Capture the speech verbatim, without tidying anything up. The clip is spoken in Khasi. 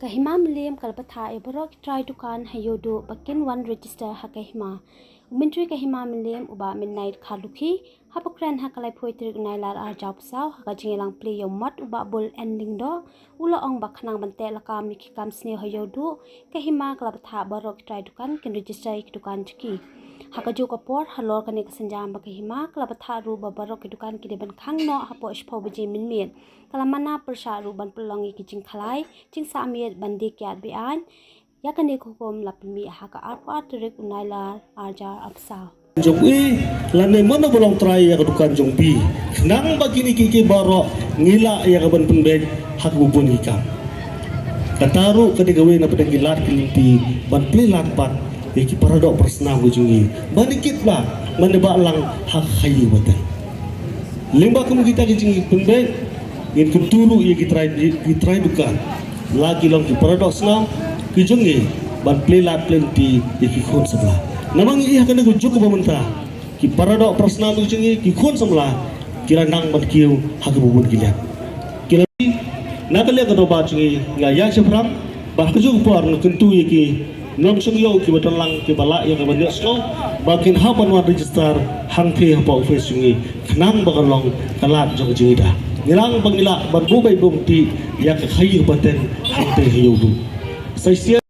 Ka hima Mylliem ka la bthah ïa baroh ki trai dukan ha Ïewduh ba kin wan register ha ka hima. U Myntri ka hima Mylliem u Bah Midnight Kharlukhi haba kren ha ka laiphew tarik u Nailar arhajar arphew saw ha ka jingïalang plie ïa u Mot u Bah Bull N Lyngdoh, u la ong ba khnang ban teh lakam ïa ki kam sniew ha Ïewduh, ka hima ka la bthah baroh ki trai dukan kin register ïa ki dukan jong ki. Ha kajuh ka por, halor kane ka sienjam ba ka hima ka la bthah ruh ba baroh ki dukan ki dei ban khang noh hapoh shiphew baje mynmiet. Ka la mana pyrshah ruh ban pynlong ïa ki jingkhalai jingsahmiet ban die kiad be-aiñ. Ïa kane ka hukum la pynmih ha ka arphew ar tarik u Nailar arhajar arphew saw. Jong i, lane mano ba long trai ïa ka dukan jong phi, khnang ba kine ki, ki baroh ngi lah ïa ka ban pynbeit ha kaba bun ki kam. Kata ruh ka dei kawei na pdeng ki lad ki lynti ban plie lad pat ïa ki paradoh parasnam ka jong ngi, ban ïa kit bha, ban ïa bah lang ha ka khaïi ba teng. Lyngba kum kita ki jingpynbeit, ngin kyntu ruh ïa ki trai, ki trai dukan, la ki long ki paradoh snam ki jong ngi, ban plie lad plie lynti ïa ki khun samla. Namar ngi ïohi ha kane ka juk kaba mynta, ki paradoh parasnam ki jong ngi, ki khun samla ki la nang ban kiew ha kaba bun ki liang. Ki la, na ka liang ka dorbar jong ngi, nga ïaid shaphrang, ba ha kajuh ka por nga kyntu ïa ki nongshong ïew kiba don lang kiba lah ïa ka ban ïohsngew, ba kin hap ban wan register hangtei hapoh office jong ngi, khnang ba kan long ka lad jong ka jingïada. Ngi lah ba ngi lah ban buh beit buh kti ïa ka khaïi kaba teng hangtei ha Ïewduh. Sa shisien